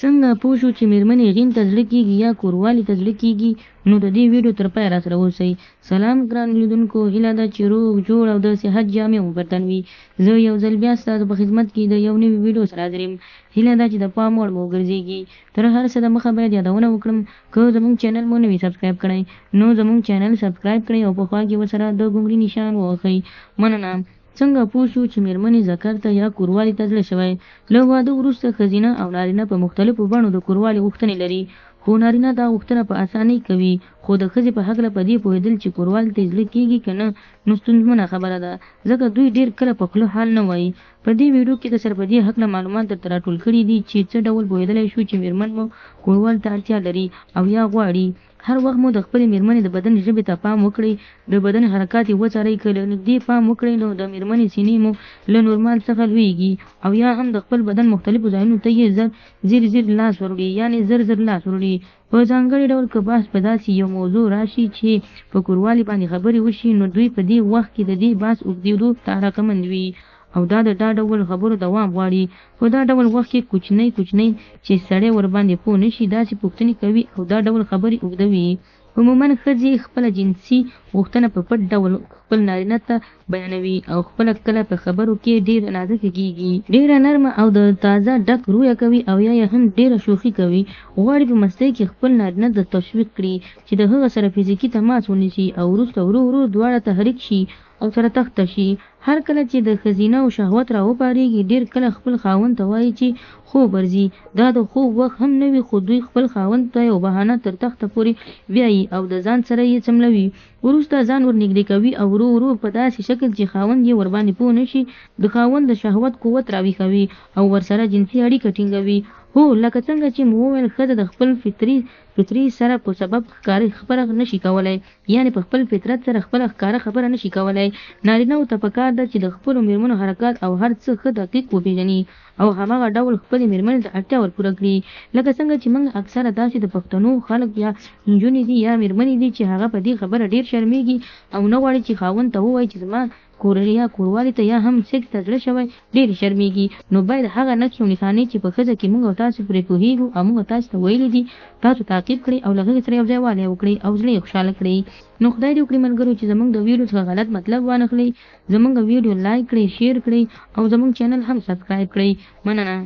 څنګه پوه شو چې میرمنې غین ته زړه کیږي یا کوروالي ته زړه کیږي؟ نو د دې ویډیو تر پایه راسره اوسئ. سلام ګرانو لیدونکو، هیله ده چې روغ جوړ او د صحت جامې مو پر تن وي. زه یو ځل بیا ستاسو په خدمت کې د یو نوي ویډیو سره حاضر یم. هیله ده چې د پام وړ مو وګرځیږي. تر هر څه د مخه باید یادونه وکړم، که زموږ چینل مو نه وي سبسکرایب کړی نو زموږ چینل سبسکرایب کړئ او په خوا کې ورسره د ګونګري نشان ووهئ. مننه. څنګه پوه شو چې میرمنې ذکر ته یا کوروالي ته زړه شوی؟ له واده وروسته ښځینه او نارینه په مختلفو بڼو د کوروالي غوښتنې لري، خو نارینه دا غوښتنه په اسانۍ کوي، خو د ښځې په هکله په دې پوهېدل چې کوروالي ته یې زړه کېږي که نه نو ستونزمنه خبره ده، ځکه دوی ډېر کله په خوله حال نه وايي. په دې ویډیو کې درسره په دې هکله معلومات درته راټول کړي دي چې څه ډول پوهېدلی شو چې میرمن مو کوروالي ته اړتیا لري او یا غواړي. هر وخت مو د خپلې میرمنې د بدن ژبې ته پام وکړئ، د بدن حرکات یې وڅارئ، که له نږدې پام وکړئ نو د میرمنې سینې مو له نورمال څخه لویږي او یا هم د خپل بدن مختلفو ځایونو ته یې زر ځیر ځیر لاس وروړي یعنې زر زر لاس وروړي. په ځانګړي ډول که بحث په داسې یو موضوع راشي چې په کوروالي باندې خبرې وشي نو دوی په دې وخت کې د دې بحث اوږدېدو ته علاقمند وي او دا د دا ډول خبرو دوام غواړي. په دا ډول وخت کې کوچنۍ کوچنۍ چې سړی ورباندې پوه نه شي داسې پوښتنې کوي او دا ډول خبرې اوږدوي. عموماً ښځې خپله جنسي غوښتنه په پټ ډول خپل نارینه ته بیانوي او خپله کله په خبرو کې ډېره نازکه کېږي، ډېره نرمه او د تازه ډک رویه کوي او یا یې هم ډېره شوخي کوي. غواړي په مستۍ کې خپل نارینه ته تشویق کړي چې د هغه سره فزیکي تماس ونیسي او وروسته ورو ورو دواړه تحریک شي او سره تخته شي. هر کله چې د ښځینه وو شهوت را وپارېږي، ډېر کله خپل خاوند ته وايي چې خوب ورځي. دا د خوب وخت هم نه وي، خو دوی خپل خاوند ته یو بهانه تر تخته پورې بیايي او د ځان سره یې څملوي. وروسته ځان ور نږدې کوي او ورو ورو په داسې شکل چې خاوند یې ورباندې پوه نه شي، د خاوند د شهوت قوت راویښوي او ورسره جنسي اړیکه ټینګوي. هو، لکه څنګه چې مو وویل، ښځه د خپل فطري فطري سره په سبب ښکاره خبره نه شي کولای، یعنې په خپل فطرت سره خپله ښکاره خبره نه شي کولای. نارینه وو ته په کار ده چې د خپلو مېرمنو حرکات او هر څه ښه دقیق وپېژني او هماغه ډول خپلې مېرمنې ته اړتیا ور پوره کړي. لکه څنګه چې موږ اکثره داسې د پښتنو خلک یا نجونې دي یا مېرمنې دي چې هغه په دې خبره ډېر شرمېږي او نه غواړي چې خاوند ته ووايي چې زما کوریا کوروالي ته یا هم سیکس ته زړه شوی، ډېرې شرمېږي. نو باید هغه نښې او نښانې چې په ښځه کې موږ او تاسو پرې پوهېږو او موږ تاسو ته ویلي دي، تاسو تعقیب کړئ او له هغې سره یو ځای والی وکړئ او زړه یې خوشحاله کړئ. نو خدای دې وکړي ملګرو چې زموږ د ویډیو څخه غلط مطلب وانخلئ. زموږ ویډیو لایک کړئ، شیر کړئ او زموږ چینل هم سبسکرایب کړئ. مننه.